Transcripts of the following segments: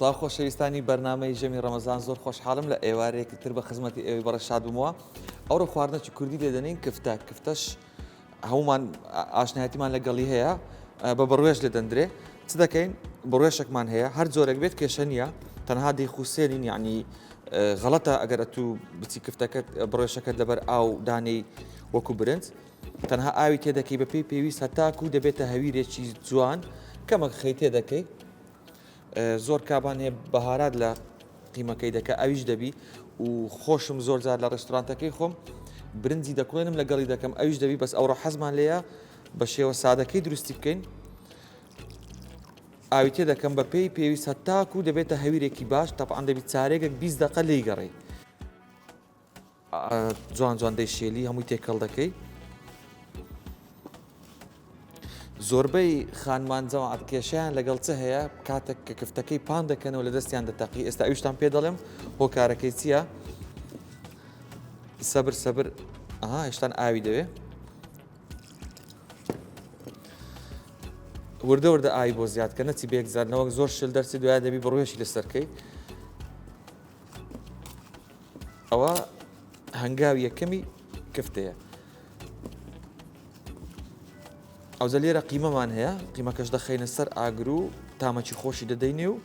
سڵاو خۆشەویستانی بەرنامەی ژەمی ڕەمەزان زۆر خۆشحاڵم لە ئێوارەیەکی تر بە خزمەتی ئێوەی بەڕێز شاد بوومەوە ئەوڕۆ خواردنەکی کوردی لێ دەنێین کفتە کفتەش هەمومان ئاشنایەتیمان لەگەڵی هەیە بە بڕوێش لێ دەندرێ چ دەکەین بڕوێشێکمان هەیە هەر جۆرێک بێت کێشە نییە تەنها دەیخوسێنین یعنی غەڵەتە ئەگەر ئەتوو بچی کفتەکەت بڕێشەکەت لەبەر ئاو دانەی وەکو برنج تەنها ئاوی تێدەکەی بە پێی پێویست هەتاکو دەبێتە هەویرێکی جوان کەمەک خەی تێدەکەی زۆر کابان هەیە بەهارات لە قیمەکەی دەکە ئەویش دەبی و خۆشم زۆر جار لە ڕێستورانتەکەی خۆم برنجی دەکوڵێنم لەگەڵی دەکەم ئەویش دەبی بەس ئەوڕۆ حەزمان لێیە بە شێوە سادەکەی دروستی بکەین ئاوی تێ دەکەم بە پێی پێویست هەتاکو دەبێتە هەویرێکی باش تەبعەن دەبی چارێگەک 20 دقە لێی گەڕێی جوان جوان دەیشێلی هەمووی تێکەڵ دەکەی زۆربەی خانمان جەماعەت کێشیان لەگەڵ چ هەیە کاتێک کە کفتەکەی پان دەکەنەوە لە دەستیان دەتەقی ئێستا ئەویشتان پێ دەڵێم هۆکارەکەی چییە؟ سەبر سەبر ئەها هێشتان ئاوی دەوێ وردە وردە ئاوی بۆ زیاد کە نەچی بێکزارنەوە زۆر شل دەرچی دوای دەبی بڕوێشی لەسەرکەی ئەوە هەنگاوی یەکەمی کفتەیە ئەوجە لێرە قیمەمان هەیە قیمەکەش دەخەینە سەر ئاگر و تامەکی خۆشی دەدەینێ و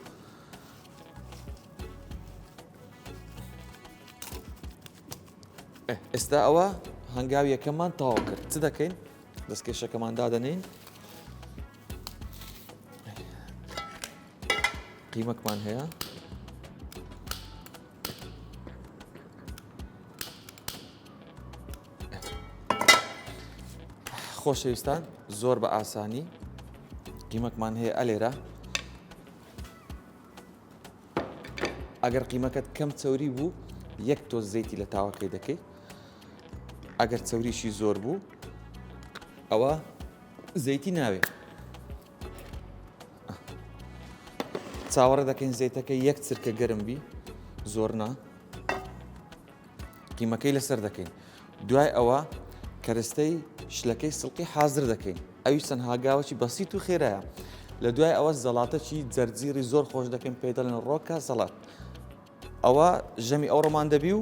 ئێستا ئەوە هەنگاوی یەکەممان تەواو کرد چ دەکەین دەستکێشەکەمان دادەنین قیمەکمان هەیە خۆشەویستان زۆر بە ئاسانی قیمەکمان هەیە ئەلێرە ئەگەر قیمەکەت کەم چەوری بوو یەک تۆز زەیتی لە تاوەکەی دەکەی ئەگەر چەوریشی زۆر بوو ئەوە زەیتی ناوێ چاوەڕێ دەکەین زەیتەکە یەک چرکە گەرم بی زۆر نا قیمەکەی لەسەر دەکەین دوای ئەوە کەرستەی شلەکەی سڵقی حازر دەکەین ئەوی چەند هاگاوەکی بەسیت و خێرایە لە دوای ئەوە زەڵاتەکی جەرجیڕی زۆر خۆش دەکەین پێی دەڵێن ڕۆکە زەڵات ئەوە ژەمی ئەوڕۆمان دەبی و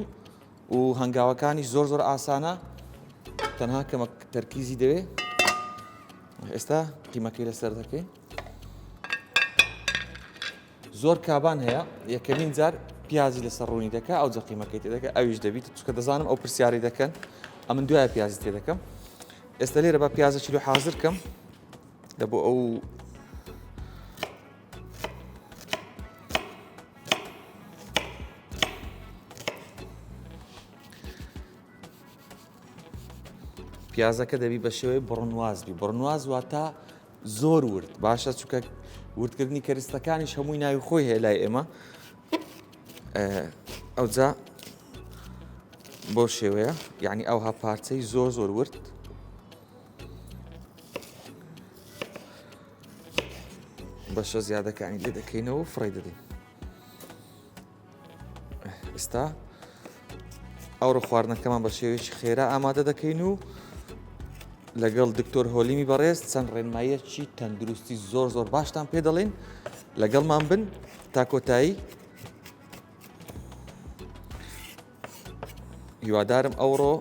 و هەنگاوەکانیش زۆر زۆر ئاسانە تەنها کەمە تەرکیزی دەوێ ئێستا قیمەکەی لەسەر دەکەین زۆر کابان هەیە یەکەمین جار پیازی لەسەر ڕوونی دەکە ئەو جەقیمەکەی تێدەکە ئەویش دەبیت چکە دەزانم ئەو پرسیاری دەکەن ئەمن دوای پیازی تێ دەکەم ئێستا لێرە بە پیازە چیلو حاضر کەم لە بۆ ئەو پیازەکە دەبی بە شێوەی بڕنواز بی بڕنواز واتە زۆر ورد باشە چونکە وردکردنی کەرستەکانیش هەمووی ناوی خۆی هەیە لای ئێمە ئەوجا بۆ شێوەیە یعنی ئەوها پارچەی زۆر زۆر ورد بەشە زیادەکانی لێ دەکەینەوە و فڕی دەدەین ئێستا ئەوڕۆ خواردنەکەمان بە شێوەیەکی خێرا ئامادە دەکەین و لەگەڵ دکتۆر هۆلیمی بەڕێز چەند ڕێنماییەکی تەندروستی زۆر زۆر باشتان پێ دەڵێن لەگەڵمان بن تا کۆتایی هیوادارم ئەوڕۆ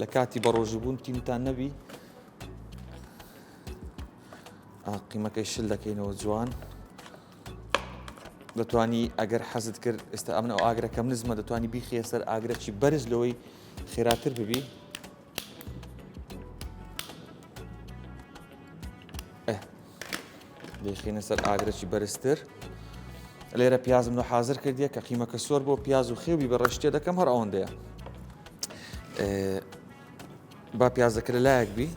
لە کاتی بەڕۆژوبوون تیمتان نەبی قیمەکەی شل دەکەینەوە جوان دەتوانی ئەگەر حەزت کرد ئێستا ئەمن ئەو ئاگرەکەم نزمە دەتوانی بیخیە سەر ئاگرەکی بەرز لەوەی خێراتر ببی دەیخینە سەر ئاگرەکی بەرزتر لێرە پیازم لە حاضر کردیە کە قیمەکە سۆر بۆ پیاز و خێوی بە ڕشتێ دەکەم هەر ئەوەندەیە با پیازەکە لە لایەک بی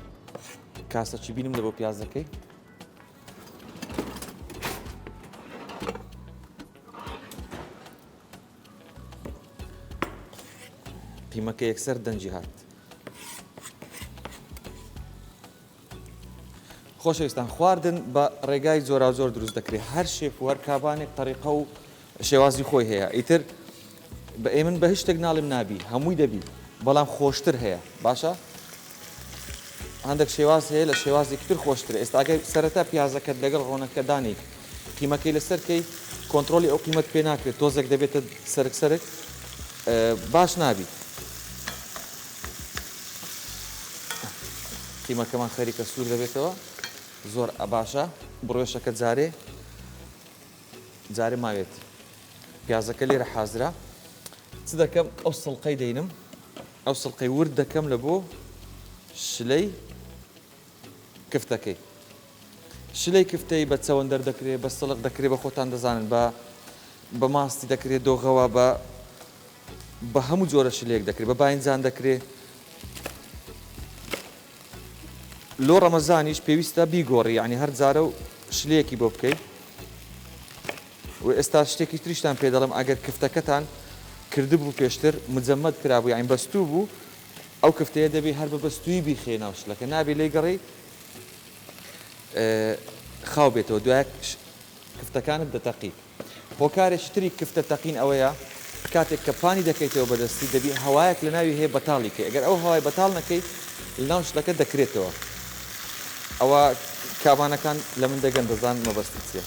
کاسەکی بینم لە بۆ پیازەکەی قیمەکە یەکسەر دەنگی هات خۆشەویستان خواردن بە ڕێگای جۆراوجۆر دروست دەکرێت هەر شێف و هەر کابانێک تەریقە و شێوازی خۆی هەیە ئیتر بە ئێمن بە هیچ شتێک ناڵێم نابی هەمووی دەبی بەڵام خۆشتر هەیە باشە هەندێک شێواز هەیە لە شێوازێکی تر خۆشتر ئێستاگە سەرەتا پیازەکەت لەگەڵ ڕۆنەکە دانی. قیمەکەی لەسەر کەی کۆنترۆڵی ئەو قیمەت پێ ناکرێت تۆزێک دەبێتە سەرک سەرک باش نابی. قیمەکەمان خەریکە سوور دەبێتەوە زۆر باشە بڕێشەکە جارێ جارێ ماوێتی پیازەکە لێرە حازرە چ دەکەم ئەو سڵقەی دەینم ئەو سڵقەی ورد دەکەم لە بۆ شلەی کفتەکەی شلەی کفتەی بە چەوەندەر دەکرێ بە سڵق دەکرێ بە خۆتان دەزانن بە بە ماستی دەکرێ دۆغەوە بە بە هەموو جۆرە شلەیەک دەکرێ بە باینجان دەکرێ لۆ ڕەمەزانیش پێویستە بیگۆڕی یعنی هەر جارە و شلەیەکی بۆ بکەیت و ئێستا شتێکی تریشتان پێ دەڵێم ئەگەر کفتەکەتان کردبوو پێشتر مجەمەد کرابوو یعنی بەستوو بوو ئەو کفتەیە دەبێ هەر بە بەستوویی بیخەیە ناو شلەکە نابێ لێی گەڕێی خاو بێتەوە دوایە کفتەکانت دەتەقی هۆکارێکی تری کفتە تەقین ئەوەیە کاتێک کە پانی دەکەیتەوە بەدەستی دەبی هەوایەک لە ناوی هەیە بەتاڵی کەی ئەگەر ئەو هەوای بەتاڵ نەکەی لەناو شلەکە دەکرێتەوە ئەوە کابانەکان لە من دەگەن دەزان مەبەستم چییە.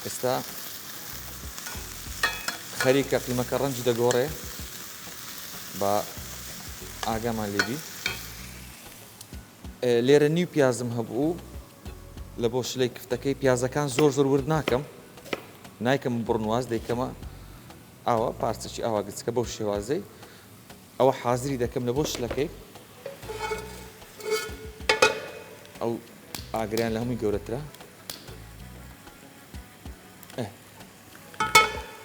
ئێستا خەریکە قیمەکە ڕەنگی دەگۆڕێ با ئاگامان لێبی لێرە نیو پیازم هەبوو لە بۆ شلەی کفتەکەی پیازەکان زۆر زۆر ورد ناکەم نایکەم بڕنواز دەیکەمە ئاوا پارچەکی ئاوا گچکە بەو شێوازەی ئەوە حازری دەکەم لە بۆ شلەکەی ئەو ئاگریان لە هەمووی گەورەترە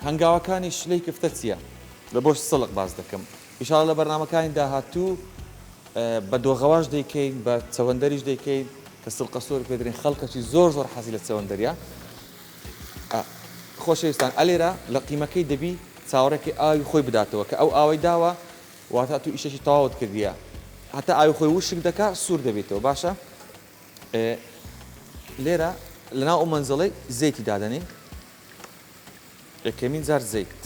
هەنگاوەکانی شلەی کفتە چییە؟ لە بۆش سڵق باس دەکەم ئیشاڵا لە بەرنامەکانی داهاتوو بە دۆغەواش دەیکەین بە چەوەندەریش دەیکەین کە سڵقە سۆر پێ دەرێن خەڵکەکی زۆر زۆر حەزی لە چەوەندەریە خۆشەویستان ئەلێرە لە قیمەکەی دەبی چاوەڕێکی ئاوی خۆی بداتەوە کە ئەو ئاوەی داوە واتە تو ئیشەکی تەواوت کردیە هەتا ئاوی خۆی وشک دەکا سوور دەبیتەوە باشە لێرە لەناو ئەو مەنزڵەی زەیتی دادەنێین یەکەمین جار زەیت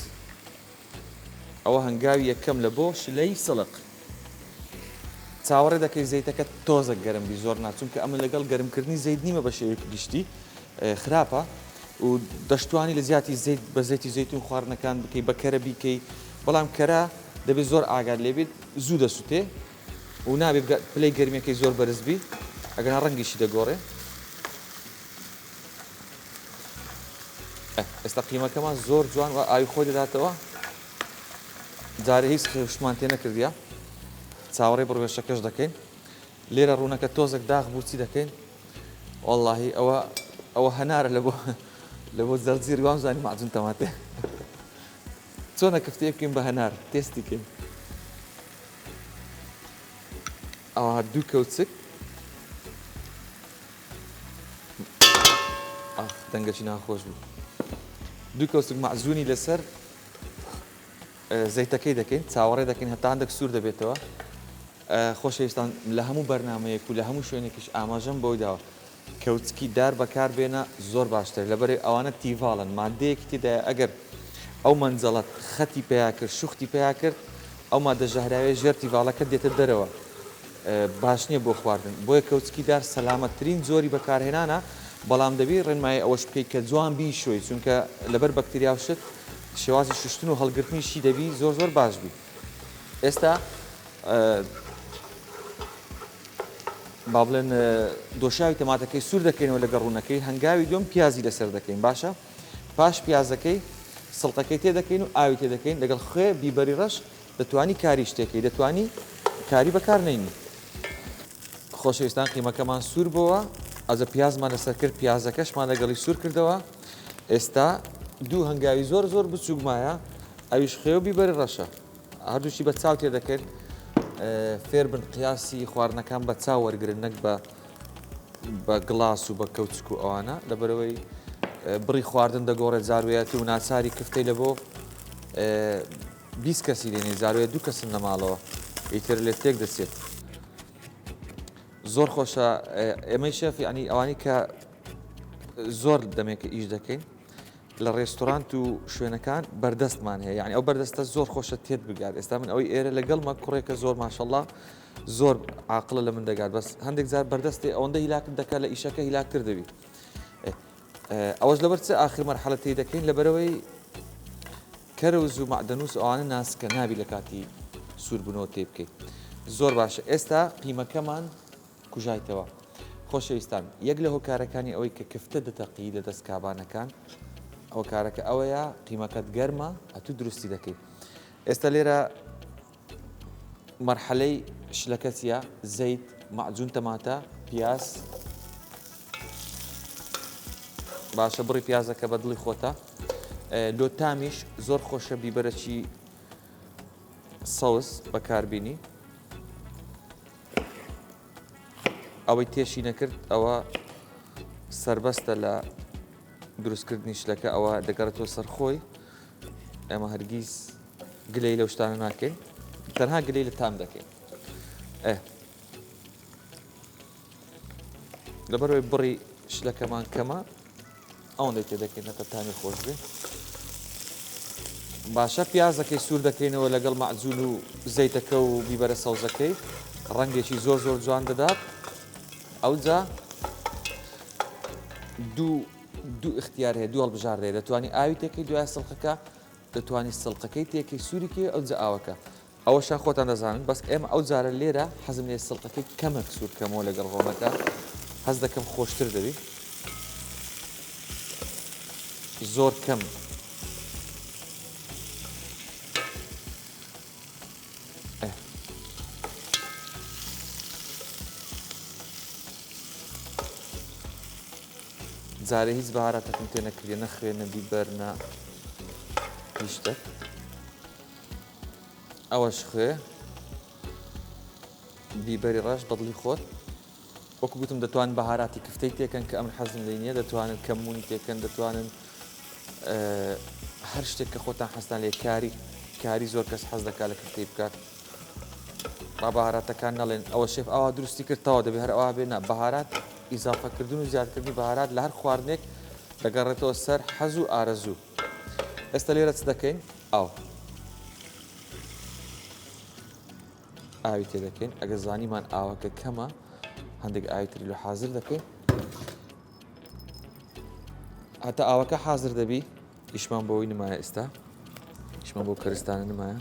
ئەوە هەنگاوی یەکەم لە بۆ شلەی سڵق چاوەڕێ دەکەی زەیتەکە تۆزە گەرم بی زۆر نا چونکە ئەمە لەگەڵ گەرمکردنی زەیت نیمە بە شێوەیەکی گشتی خراپە و دەشتوانی لە جیاتی زەیت بە زەیتی زەیتون خواردنەکان بکەی بە کەرە بیکەی بەڵام کەرە دەبێت زۆر ئاگات لێبێت زوو دەسوتێ و نابێ پلەی گەرمیەکەی زۆر بەرز بی ئەگەنا ڕەنگیشی دەگۆڕێ. ئێستا قیمەکەمان زۆر جوان و ئاوی خۆی دەداتەوە جارێ هیچ خێوشمان تێ نەکردیە چاوەڕێی بڕوێشەکەش دەکەین لێرە ڕوونەکە تۆزێک داغ بوو چی دەکەین واللهی ئەوە ئەوە هەنارە لە بۆ لە بۆ زەرجیر وام زانی معجون تەماتێ چۆنە کفتەیە بکەین بە هەنار تێستی کەین ئەوە دوو کەوچک ئاخ دەنگەکی ناخۆش بوو دوو کەوچک مەعجونی لەسەر زەیتەکەی دەکەین چاوەڕێ دەکەین هەتا هەندێک سوور دەبێتەوە خۆشەویستان لە هەموو بەرنمەیەک و لە هەموو شوێنێکیش ئاماژەم بۆی داوە کەوچکی دار بەکار بێنە زۆر باشترە لەبەرئ ئەوانە تیڤاڵن مادەیەکی تێدایە ئەگەر ئەو مەنجەڵەت خەتی پیا کرد شوختی پیا کرد ئەو مادە ژەهراویە ژێر تیڤاڵەکە دێتە دەرەوە باش نییە بۆ خواردن بۆیە کەوچکی دار سەلامەتترین جۆری بەکارهێنانە بەڵام دەبی ڕێنمایی ئەوەش بکەیت کە جوان بیشۆی چونکە لەبەر بەکتریا و شت شێوازی شوشتن و هەڵگرتنیشی دەبی زۆر زۆر باش بی ئێستا با بڵێن دۆشاوی تەماتەکەی سوور دەکەینەوە لەگەڵ ڕوونەکەی هەنگاوی دووەم پیازی لەسەر دەکەین باشە پاش پیازەکەی سڵقەکەی تێ دەکەین و ئاوی تێ دەکەین لەگەڵ خوێ بیبەری ڕەش دەتوانی کاری شتێکەی دەتوانی کاری بەکار نەینی. خۆشەویستان قیمەکەمان سوور بۆوە ئەجە پیازمان لەسەر کرد پیازەکەشمان لەگەڵی سوور کردەوە ئێستا دوو هەنگاوی زۆر زۆر بچووک مایە ئەویش خوێ و بیبەری ڕەشە هەردووشی بە چاو تێ دەکرد فێربن قیاسی خواردنەکان بە چاو وەرگرن نەک بە بە گڵاس و بە کەوچک و ئەوانە لەبەرەوەی بڕی خواردن دەگۆڕێت جاروەتی و ناچاری کفتەی لە بۆ 20 کەسی لێنێ جاروەیە دوو کەسن لە ماڵەوە ئیتر لێ تێک دەچێت زۆر خۆشە ئێمەی شێف ینی ئەوانی کە زۆر دەمێکە ئیش دەکەین. لە ڕێستۆرانت و شوێنەکان بەردەستمان هەیە یعنی ئەو بەردەستە زۆر خۆشە تێت بگات ئێستا من ئەوەی ئێرە لەگەڵمە کوڕێکە زۆر ماشەڵڵا زۆر عاقڵە لە من دەگات بەس هەندێک جار بەردەستی ئەوەندە هیلاکت دەکات لە ئیشەکە هیلاکتر دەبی ئەوەش لەبەر چ ئاخر مەرحەلە تێی دەکەین لەبەرەوەی کەرەوز و مەعدەنووس ئەوانە ناسکە نابی لە کاتی سووربوونەوە تێ بکەیت زۆر باشە ئێستا قیمەکەمان کوژایتەوە. خۆشەویستان یەک لە هۆکارەکانی ئەوەی کە کفتە دەتەقی لە دەست کابانەکان هۆکارەکە ئەوەیە قیمەکەت گەرمە ئەتوو دروستی دەکەی ئێستا لێرە مەرحەلەی شلەکە چییە زەیت مەعجون تەماتە پیاز باشە بڕی پیازەکە بە دڵی خۆتە لۆ تامیش زۆر خۆشە بیبەرەکی سەوز بەکاربینی ئەوەی تێشی نەکرد ئەوە سربەستە لە دروستکردنی شلەکە ئەوە دەگەڕێتەوە سەر خۆی ئێمە هەرگیز گلەی لەو شتانە ناکەین تەنها گلەی لە تام دەکەین ئێ لەبەرەوەی بڕی شلەکەمان کەمە ئەوەندەی تێ دەکەین هەتا تامی خۆش بێ. باشە پیازەکەی سوور دەکەینەوە لەگەڵ مەعجون و زەیتەکە و بیبەرە سەوزەکەی ڕەنگێکی زۆر زۆر جوان دەدات ئەوجا دوو دوو اختیار هەیە دوو هەڵبژاردەیە دەتوانی ئاوی تێکەی دوای سڵقەکە دەتوانی سڵقەکەی تێکەی سووریکەی ئەوجا ئاوەکە ئەوەشیان خۆتان دەزانن بەس ئێمە ئەو جارە لێرە حەزم لێ سڵقەکەی کەمەک سوور کەمەوە لەگەڵ ڕۆنەکە هەست دەکەم خۆشتر دەبی زۆر کەم جارێ هیچ بەهاراتەکم تێ نەکردیە نە خوێ نە بیبەر نە هیچ شتێک ئەوەش خوێ بیبەری ڕەش بەدڵی خۆت وەکو گوتم دەتوان بەهاراتی کفتەی تێکەن کە ئەمن حەزم لێ نییە دەتوانن کەمونی تێکەن دەتوانن هەر شتێک کە خۆتان حەزتان لێ کاری کاری زۆر کەس حەز دەکات لە کفتەی بکات با بەهاراتەکان نەڵێن ئەوە شێف ئاوا دروستی کرد تەوا دەبێ هەر ئەوا بێ نا بەهارات ئیزافەکردن و زیادکردنی بەهارات لە هەر خواردنێک دەگەڕێتەوە سەر حەز و ئارەزوو ئێستا لێرە چ دەکەین ئاو ئاوی تێ دەکەین ئەگەر زانیمان ئاوەکە کەمە هەندێک ئاوی تری لە حاضر دەکەین هەتا ئاوەکە حاضر دەبی ئیشمان بۆی نمایە ئێستا ئیشمان بۆ کەرستانە نمایە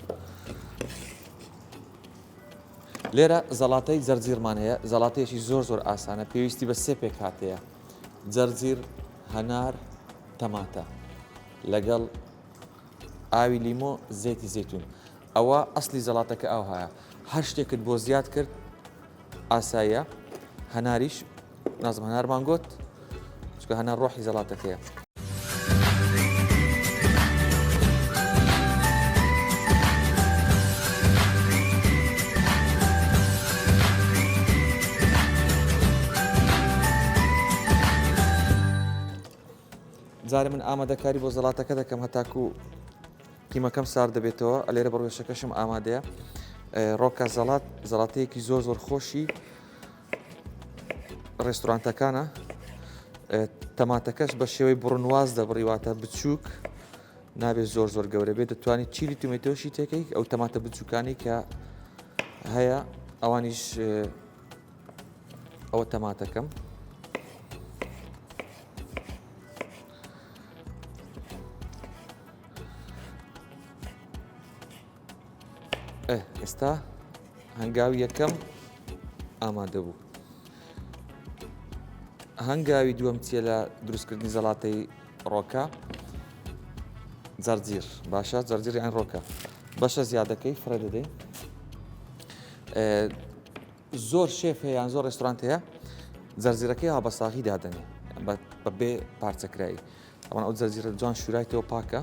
لێرە زەڵاتەی جەرجیرمان هەیە زەڵاتەیەکی زۆر زۆر ئاسانە پێویستی بە سێ پێکهاتەیە جەرجیر هەنار تەماتە لەگەڵ ئاوی لیمۆ زەیتی زەیتون ئەوە ئەسلی زەڵاتەکە ئاوهایە هەر شتێکت بۆ زیاد کرد ئاساییە هەناریش نازم هەنارمان گوت چکە هەنار ڕۆحی زەڵاتەکەیە. جارێ من ئامادەکاری بۆ زەڵاتەکە دەکەم هەتاکو قیمەکەم سارد دەبێتەوە ئەلێرە بڕوێشەکەشم ئامادەیە ڕۆکە زەڵات زەڵاتەیەکی زۆر زۆر خۆشی ڕێستورانتەکانە تەماتەکەش بە شێوەی بڕنواز دەبڕیواتە بچووک نابێت زۆر زۆر گەورە بێت دەتوانیت chili tomato شی تێکەی ئەو تەماتە بچووکانی کە هەیە ئەوانیش ئەوە تەماتەکەم. ئێستا هەنگاوی یەکەم ئامادە بوو. هەنگاوی دووەم چیە لە دروستکردنی زەڵاتەی ڕۆکە جەرجیر باشە جەرجیر یان ڕۆکە بەشە زیادەکەی فڕێ دەدەین زۆر شێف هەیە یان زۆر ڕێستۆرانت هەیە جەرجیرەکەی ها بە ساغی دادەنێ بە بێ پارچەکرایی ئەوان ئەو جەرجیرە جوان شورایتەوە پاکە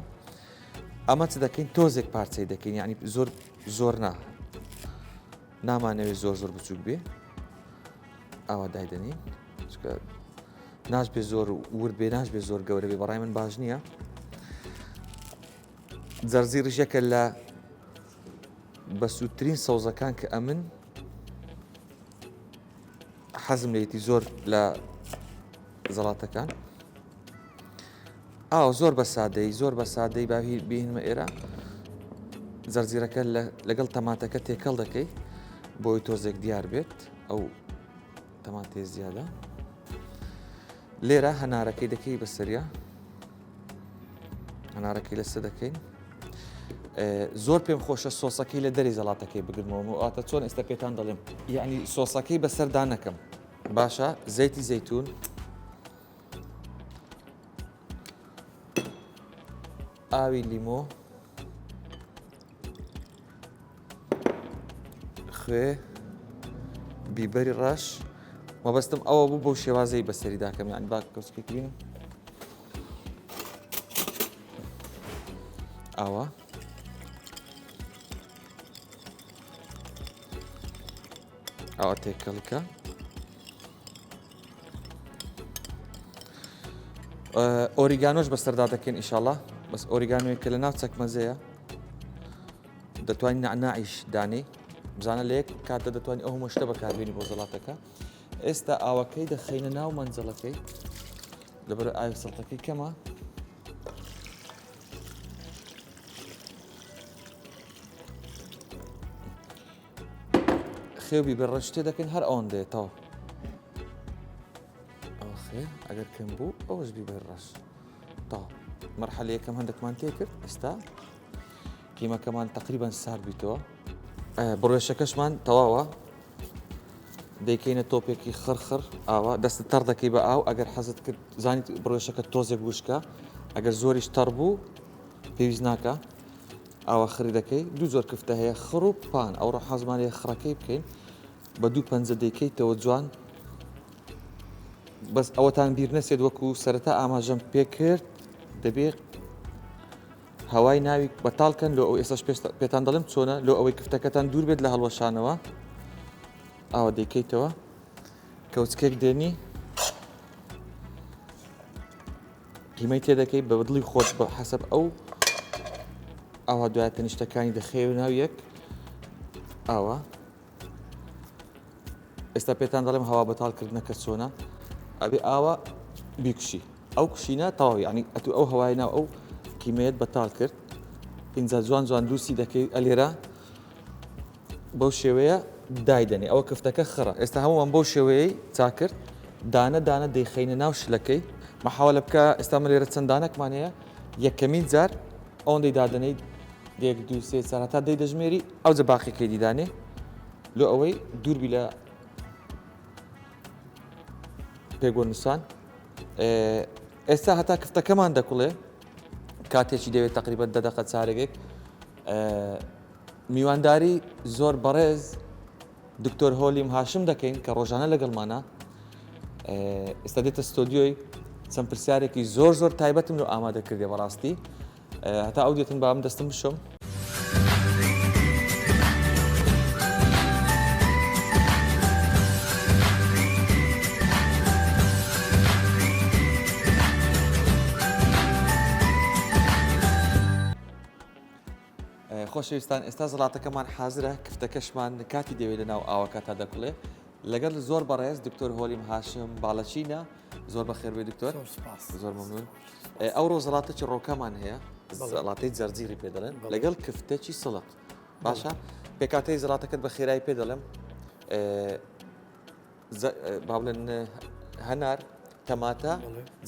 ئەمە چ دەکەین تۆزێک پارچەی دەکەین یعنی زۆر زۆر نا نامانەوێت زۆر زۆر بچووک بێ ئاوا دایدەنین چکە ناش بێ زۆر ورد بێ ناش بێ زۆر گەورە بێ بەڕای من باش نییە جەرزی ڕژەکە لە بەسوودترین سەوزەکان کە ئەمن حەزم لێتی زۆر لە زەڵاتەکان. ئاو زۆر بە سادەی زۆر بە سادەی با بهێنمە ئێرە جەرجیرەکە لەگەڵ تەماتەکە تێکەڵ دەکەی بۆی تۆزێک دیار بێت ئەو تەماتێ زیادە لێرە هەنارەکەی دەکەی بەسەریا هەنارەکەی لەسە دەکەین زۆر پێم خۆشە سۆسەکەی لە دەری زەڵاتەکەی بگرمەوە واتە چۆن ئێستا پێتان دەڵێم یعنی سۆسەکەی بەسەردا نەکەم باشە زەیتی زەیتون ئاوی لیمۆ خوێ بیبەری ڕەش مەبەستم ئەوە بوو بەو شێوازەی بەسەری داکەم یان با کەوچکێک بینم ئاوا ئەوە تێکەڵکە ئۆریگانۆش بەسەردا دەکەین ئیشاڵا بەس ئۆریگانۆی کە لە ناو چەکمەزەیە دەتوانین نەعناعیش دانێی بزانە لە یەک کاتدا دەتوانین ئەو هەموو شتە بەکاربێنی بۆ زەڵاتەکە ئێستا ئاوەکەی دەخەینە ناو مەنجەڵەکەی لەبەر ئاوی سەڵتەکەی کەمە خێوبی بە ڕەش تێ دەکەین هەر ئەوەندەیە تەواو ئەوە ئەگەر کەم بوو ئەوەش بی بەر ڕەش تەواو مەرحەلە یەکەم هەندێکمان تێکرد ئێستا قیمەکەمان تقریبان سارد بیتەوە بڕێشەکەشمان تەواوە دەیکەینە تۆپێکی خڕخڕ ئاوا دەستت تەڕ دەکەی بە ئاو ئەگەر حەزت کرد زانیت بڕێشەکە تۆزێک وشکە ئەگەر زۆریش تەڕ بوو پێویست ناکە ئاوا خڕی دەکەی دوو جۆر کفتە هەیە خڕ و پان ئەوڕۆ حەزمان لێ خڕەکەی بکەین بە دوو پەنجە دەیکەیتەوە جوان بەس ئەوەتان بیر نەچێت وەکو سەرەتا ئاماژەم پێکرد دەبێت هەوای ناوی بەتاڵ کەن لۆ ئەو ئێستاش پێتان دەڵێم چۆنە لۆ ئەوەی کفتەکەتان دوور بێت لە هەڵوەشانەوە ئاوا دەیکەیتەوە کەوچکێک دێنی قیمەی تێدەکەی بە دڵی خۆت بە حەسەب ئەو ئاوا دوای تەنیشتەکانی دەخەیە ناو یەک ئاوا ئێستا پێتان دەڵێم هەوا بەتاڵ کردنەکە چۆنە ئەبێ ئاوا بیکوشی ئەو کوشینە تەواو یعنی ئەتو ئەو هەوای ناو ئەو قیمەیەت بەتاڵ کرد ئینجا جوان جوان دروستی دەکەی ئەلێرە بەو شێوەیە دایدەنێ ئەوە کفتەکە خڕە ئێستا هەمووان بەو شێوەیەی چاکرد دانە دانە دەیخەینە ناو شلەکەی مەحاوە لە بکە ئێستا من لێرە چەند دانەکمان هەیە یەکەمین جار ئەوەندەی دادەنەی یەک دوو سێ چوار هەتا دەی دەژمێری ئەوجە باقیەکەی دیدانێ لۆ ئەوەی دووربی لە پێگۆ نووسان ئێستا هەتا کفتەکەمان دەکوڵێ کاتێکی دەوێت تقریبا دە دەقە چارەگێک میوانداری زۆر بەڕێز دکتۆر هۆلیم هاشم دەکەین کە ڕۆژانە لەگەڵمانە ئێستا دێتە ستۆدیۆی چەند پرسیارێکی زۆر زۆر تایبەتم لۆ ئامادە کردێ بەڕاستی هەتا ئەو دێتن با من دەستم بشۆم. خۆشەویستان ئێستا زەڵاتەکەمان حازرە کفتەکەشمان کاتی دەوێت لە ناو ئاوەکە تا دەکوڵێ لەگەڵ زۆر بەڕێز دکتۆر هۆلیم هاشم باڵەچینە زۆر بەخێربێ دکتۆر زۆر ممنون ئەوڕۆ زەڵاتەکی ڕۆکەمان هەیە زەڵاتەی جەرجیری پێ دەڵێن لەگەڵ کفتەکی سڵق باشە پێکاتەی زەڵاتەکەت بە خێرایی پێ دەڵێم با بڵێن هەنار تەماتە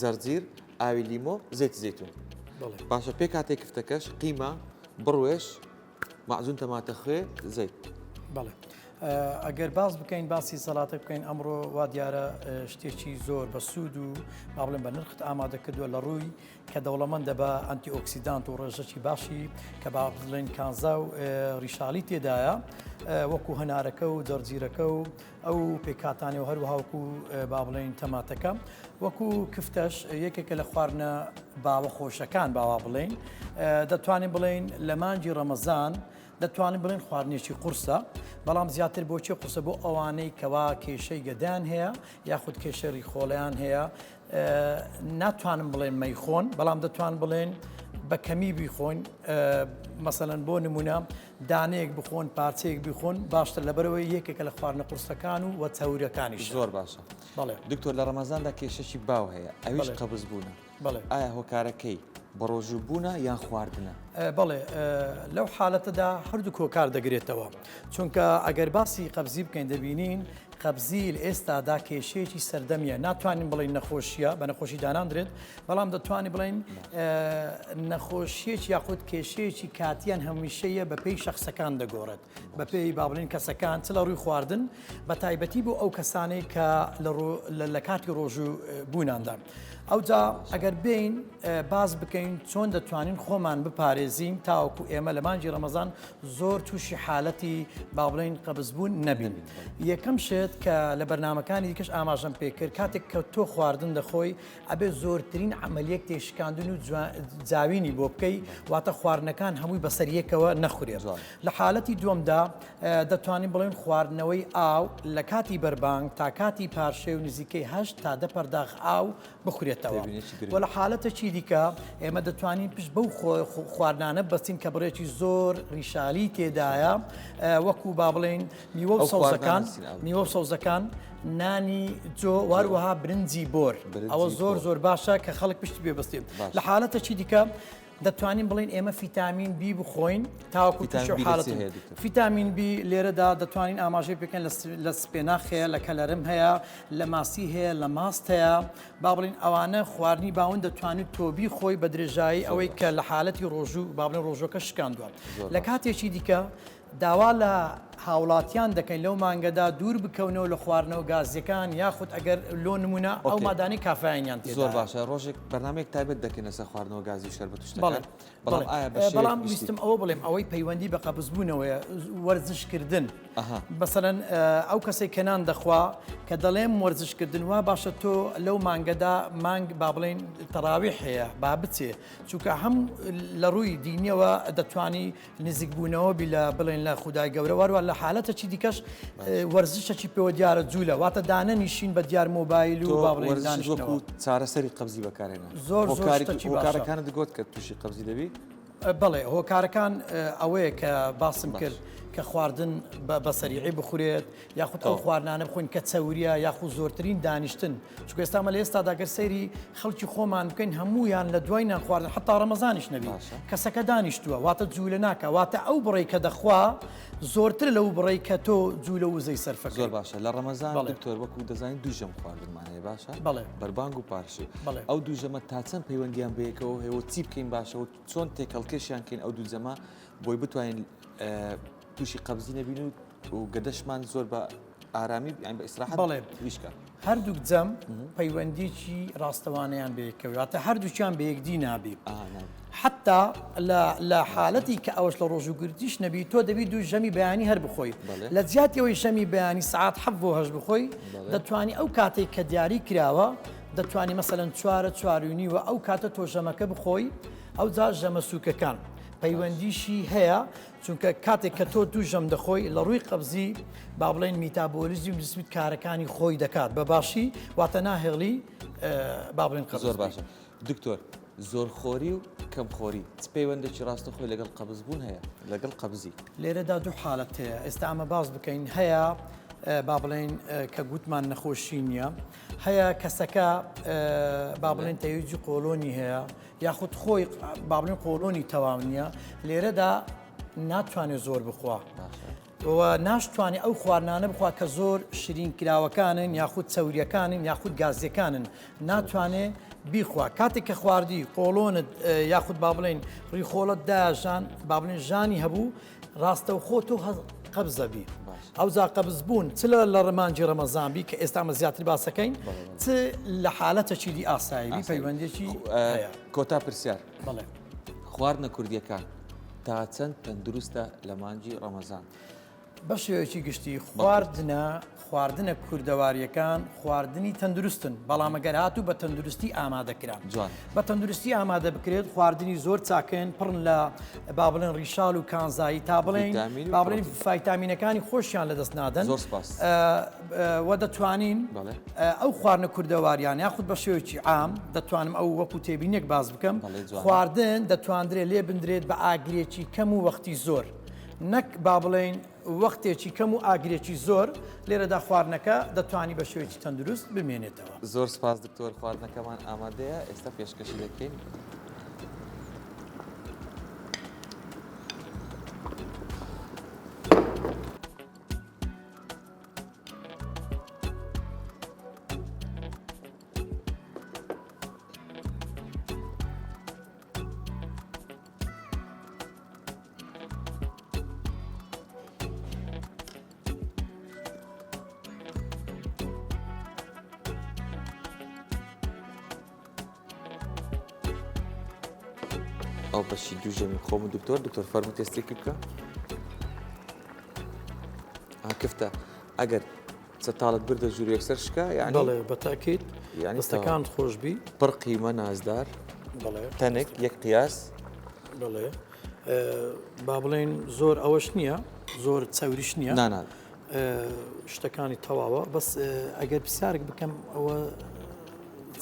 جەرجیر ئاوی لیمۆ زەیتی زەیتون باشە پێکاتەی کفتەکەش قیمە بڕوێش مەعجون تەماتە خوێ زەیت. بەڵێ ئەگەر باس بکەین باسی سەڵاتە بکەین ئەمڕۆ وا دیارە شتێکی زۆر بە سوود و با بڵێن بە نرخت ئامادە کردووە لە ڕووی کە دەوڵەمەندە بە antioxidant و ڕێژەکی باشی کە با بڵێن کانزا و ڕیشاڵی تێدایە وەکو هەنارەکە و جەرجیرەکە و ئەو پێکهاتانەی و هەروەها وەکو با بڵێین تەماتەکە وەکو کفتەش یەکێکە لە خواردنە باوە خۆشەکان باوا بڵێین دەتوانین بڵێین لە مانگی ڕەمەزان دەتوانین بڵێن خواردنێکی قورسە بەڵام زیاتر بۆچی قورسە بۆ ئەوانەی کەوا کێشەی گەدان هەیە یاخود کێشەی ڕیخۆڵیان هەیە ناتوانم بڵێن مەیخۆن بەڵام دەتوان بڵێن بە کەمی بیخۆن مەسەلەن بۆ نمونە دانەیەک بخۆن پارچەیەک بیخۆن باشتر لەبەرەوەی یەکێکە لە خواردنە قورسەکان و وە چەوریەکانیش. زۆر باشە بەڵێ. دکتۆر لە ڕەمەزاندا کێشەکی باو هەیە ئەویش قەبز بوونە بەڵێ. ئایا هۆکارەکەی بەڕۆژوو بوونە یان خواردنە؟ بەڵێ لەو حالەتەدا هەردووک هۆکار دەگرێتەوە چونکە ئەگەر باسی قەبزی بکەین دەبینین قەبزی لە ئێستادا کێشەیەکی سەردەمیە ناتوانین بڵێین نەخۆشیە بە نەخۆشی داناندرێت بەڵام دەتوانین بڵێین نەخۆشیەکی یاخود کێشەیەکی کاتیان هەمیشەیە بەپێی شخصەکان دەگۆڕێت بەپێی با بڵێین کەسەکان چ لە ڕووی خواردن بە تایبەتی بۆ ئەو کەسانەی کە لە کاتی ڕۆژوو بووناندا. ئەوجا ئەگەر بین باس بکەین چۆن دەتوانین خۆمان بپارێزین تاوەکو ئێمە لە مانگی ڕەمەزان زۆر تووشی حالەتی با بڵێین قەبزبوون نەبین. یەکەم شت کە لە بەرنامەکانی دیکەش ئاماژەم پێکرد کاتێک کە تۆ خواردن دەخۆی ئەبێ زۆرترین عەمەلیەک تێشکاندن و جاوینی بۆ بکەی واتە خواردنەکان هەمووی بەسەر یەکەوە نەخورێ. لە حالەتی دووەمدا دەتوانین بڵێین خواردنەوەی ئاو لە کاتی بەربانگ تا کاتی پارشێو نزیکەی هەشت تا دە پەرداخ ئاو بخورێتەوە و لە حالەتەکی دیکە ئێمە دەتوانین پشت بەو خواردنانە بەستین کە بڕێکی زۆر ڕیشالی تێدایە وەکو با بڵێین میوە و سەوزەکان میوە و سەوزەکان نانی جۆ واروەها برنجی بۆر ئەوە زۆر زۆر باشە کە خەڵک پشتی پێ بەستێت لە حالەتەکی دیکە دەتوانین بڵێین ئێمە فیتامین بی بخۆین تاوەکو تووشی ئەو حاڵەتە فیتامین بی لێرەدا دەتوانین ئاماژەی پێکەن لە سپێناخ هەیە لە کەلەرم هەیە لە ماسی هەیە لە ماست هەیە با بڵین ئەوانە خواردنی باون دەتوانیت تۆبی خۆی بە درێژایی ئەوەی کە لە حالەتی ڕۆژوو با بڵێن ڕۆژەکە شکاندووە لە کاتێکی دیکە داوا لە هاوڵاتیان دەکەین لەو مانگەدا دوور بکەونەوە لە خواردنەوە گازیەکان یاخود ئەگەر لۆ نمونە ئەو مادانەی کافاینیان تێدایە. زۆر باشە ڕۆژێک بەرنامەیەک تایبەت دەکەین لەسەر خواردنەوە گازی و شەربەت و شتەکان. بەڵێ بەڵام ئایا بە شێوەیەکی بەڵام گشتی. ویستم ئەوە بڵێم ئەوەی پەیوەندی بە قەبزبوونەوەیە وەرزشکردن ئەها. مەسەلەن ئەو کەسەی کە نان دەخوا کە دەڵێم وەرزشکردن وا باشە تۆ لەو مانگەدا مانگ با بڵێین تەڕاویح هەیە با بچێ چونکە هەم لە ڕووی دینیەوە دەتوانی نزیکبوونەوە بی لە بڵێن لە خودای گەورە واروا لە حالەتەکی دیکەش وەرزشەکی پێوە دیارە جوولە واتە دانەنیشین بە دیار مۆبایل و با بڵێن دانیشتنەوە. چارەسەری قەبزی بەکارهێنا زۆر زۆر شتەکی باشە. هۆکارەکانت گۆت کە تووشی قەبزی دەبی؟ بەڵێ هۆکارەکان ئەوەیە کە باسم کرد کە خواردن بە سەریعی بخورێت یاخود ئەو خواردنانە بخۆین کە چەوریە یاخود زۆرترین دانیشتن چونکە ئێستا مە لە ئێستادا گەر سەیری خەڵکی خۆمان بکەین هەموویان لە دوای نان خواردن حتا ڕەمەزانیش نەبی کەسەکە دانیشتووە واتە جوولە ناکە واتە ئەو بڕی کە دەخوا زۆرتر لەو بڕی کە تۆ جوولە وزەی سەرفەکەی. زۆر باشە لە ڕەمەزان دکتۆر وەکو دەزانین دوو ژەم خواردنمان هەیە باشە بەڵێ بەربانگ و پارشێو ئەو دوو ژەمە تا چەند پەیوەندیان بەیەکەوە هەیە و چی بکەین باشە و چۆن تێکەڵکێشیان کەین ئەو دوو جەمە بۆی بتوانین تووشی قەبزی نەبین و و گەدەشمان زۆر بە ئارامی یان بە ئیسراحەت بەڵێ. ئیش کات. هەردووک جەم پەیوەندیی ڕاستەوانەیان بەیەکەوە واتە هەردووکیان بە یەکدی نابی. ئاها نابی. حەتتا لە لە حالەتی کە ئەوەش لە ڕۆژووگرتیش نەبی تۆ دەبی دوو ژەمی بەیانی هەر بخۆی. بەڵێ. لە جیاتی ئەوەی ژەمی بەیانی سەعات حەفت بۆ هەشت بخۆی بەڵێ. دەتوانی ئەو کاتەی کە دیاری کراوە دەتوانی مەسەلەن چوارە چوار و نیوە ئەو کاتە تۆ ژەمەکە بخۆی ئەوجا ژەمە سووکەکان پەیوەندیشی هەیە چونکە کاتێک کە تۆ دوو ژەم دەخۆی لە ڕووی قەبزی با بڵێین میتابۆلیزم جسمت کارەکانی خۆی دەکات بە باشی واتە ناهێڵی با بڵێن قەبز زۆر باشە دکتۆر زۆرخۆری و کەمخۆری چ پەیوەندێکی ڕاستەخۆی لەگەڵ قەبزبوون هەیە لەگەڵ قەبزی؟ لێرەدا دوو حالەت هەیە ئێستا ئەمە باس بکەین هەیە با بڵێین کە گوتمان نەخۆشی نییە هەیە کەسەکە با بڵێن تەیجی قۆلۆنی هەیە یاخود خۆی با بڵێن قۆڵۆنی تەواو نییە لێرەدا ناتوانێت زۆر بخوا و ناشتوانێت ئەو خواردنانە بخوا کە زۆر شرین کراوەکانن یاخود چەوریەکانن یاخود گازیەکانن ناتوانێت بیخوا کاتێک کە خواردی قۆڵۆنت یاخود با بڵێن ڕیخۆڵت داژان با بڵێن ژانی هەبوو ڕاستەوخۆ تۆ قەبزە بی ئەوجا قەبز بوون چ لە لە ڕمانجی ڕەمەزان بی کە ئێستا ئەمە زیاتر باسەکەین چ لە حالەتەکی دی ئاسایی بی پەیوەندێکی هەیە. کۆتا پرسیار بەڵێ. خواردنە کوردیەکان تا چەند تەندروستە لە مانگی ڕەمەزان؟ بە شێوەیەکی گشتی خواردنە خواردنە کوردەواریەکان خواردنی تەندروستن بەڵام ئەگەر هاتوو بە تەندروستی ئامادە کران جوان. بە تەندروستی ئامادە بکرێت خواردنی زۆر چاکن پڕن لە با بڵێن ڕیشال و کانزایی تا بڵێن ڤیتامین و با بڵێن پرۆتین. فایتامینەکانی خۆشیان لەدەست نادەن زۆر سپاس. وە دەتوانین بەڵێ. ئەو خواردنە کوردەواریان یاخود بە شێوەیەکی عام دەتوانم ئەو وەکو تێبینێک باس بکەم بەڵێ جوانە. خواردن دەتواندرێت لێ بندرێت بە ئاگرێکی کەم و وەختی زۆر نەک با بڵێین وەختێکی کەم و ئاگرێکی زۆر لێرەدا خواردنەکە دەتوانی بە شێوەیەکی تەندروست بمێنێتەوە. زۆر سپاس دکتۆر خواردنەکەمان ئامادەیە ئێستا پێشکەشی دەکەین. ئەو بەشی دوو ژەمی خۆم و دکتۆر دکتۆر فەرموو تێستێکی بکە کفتە ئەگەر چەتاڵت بردە ژوور یەکسەر شکا یعنی بەڵێ بە تاکید یعنی دەستەکانت خۆش بی پڕ قیمە نازدار بەڵێ تەنک یەک قیاس بەڵێ با بڵێن زۆر ئەوەش نییە زۆر چەوریش نییە نا نا شتەکانی تەواوە بەس ئەگەر پرسیارێک بکەم ئەوە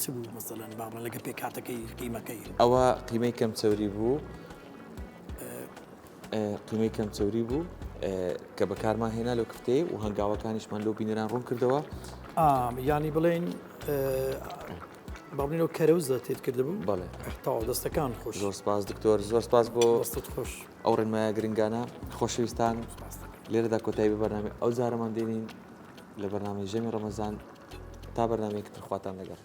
چ بوو مەسەلەن با بڵێن لەگە پێکهاتەکەی قیمەکەی ئەوە قیمەی کەم چەوری بوو قیمەی کەم چەوری بوو کە بەکارمان هێنا لەو کفتەی و هەنگاوەکانیشمان لەو بینەران ڕوون کردەوە. یانی بڵێین با بڵێین ئەو کەرەوزە تێت کردبوو؟ بەڵێ. تەواو دەستەکان خۆش. زۆر سپاس دکتۆر زۆر سپاس بۆ دەستت خۆش. ئەو ڕێنمایە گرنگانە خۆشەویستان لێرەدا کۆتایی بە بەرنامەی ئەو جارەمان دێنین لە بەرنامەی ژەمی ڕەمەزان تا بەرنامەیەکی تر خواتان لەگەڵ.